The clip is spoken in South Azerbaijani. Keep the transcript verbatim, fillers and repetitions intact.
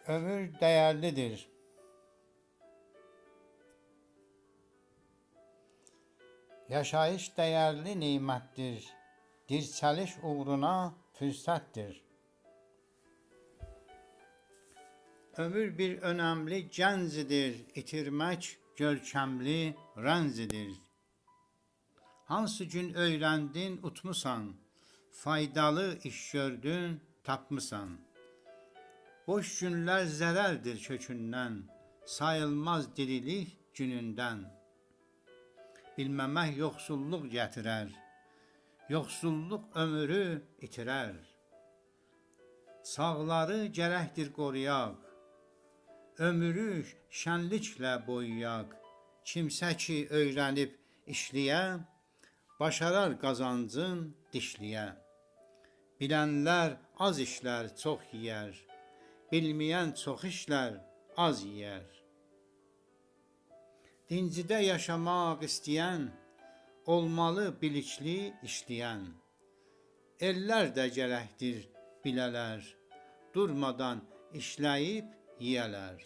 عؤمور دیرلی‌دیر. یاشاییش دیرلی نعمتدیر، دیرچلیش اوغرونا فرصتدیر. عؤمور بیر اؤنملی گنجدیر، ایتیرمک گؤرکملی رنجدیر. هانسی گون اؤیرندین، اوتموسان، فایدالی ایش گؤردون، تاپمیسان. بوش گونلر ضرردیر کؤکوندن، ساییلماز دیریلیک گونوندن. بیلمه‌مک یوخسوللوق گتیرر، یوخسوللوق عؤمورو ایتیرر. ساغلاری گرکدیر قورویاق، عؤمورو شنلیکله بویویاق. کیمسه کی اؤیرنیب ایشله‌یه، باشارار قازانجین دیشله‌یه. بیلنلر آز ایشلر، چوخ یئیر، بیلمه‌ین چوخ ایشلر، آز یئیر. دینجیده یاشاماق ایسته‌ین، اولمالی بیلیکلی ایشله‌ین. ائللر ده گرکدیر بیله‌لر، دورمادان ایشله‌ییب یئیه‌لر.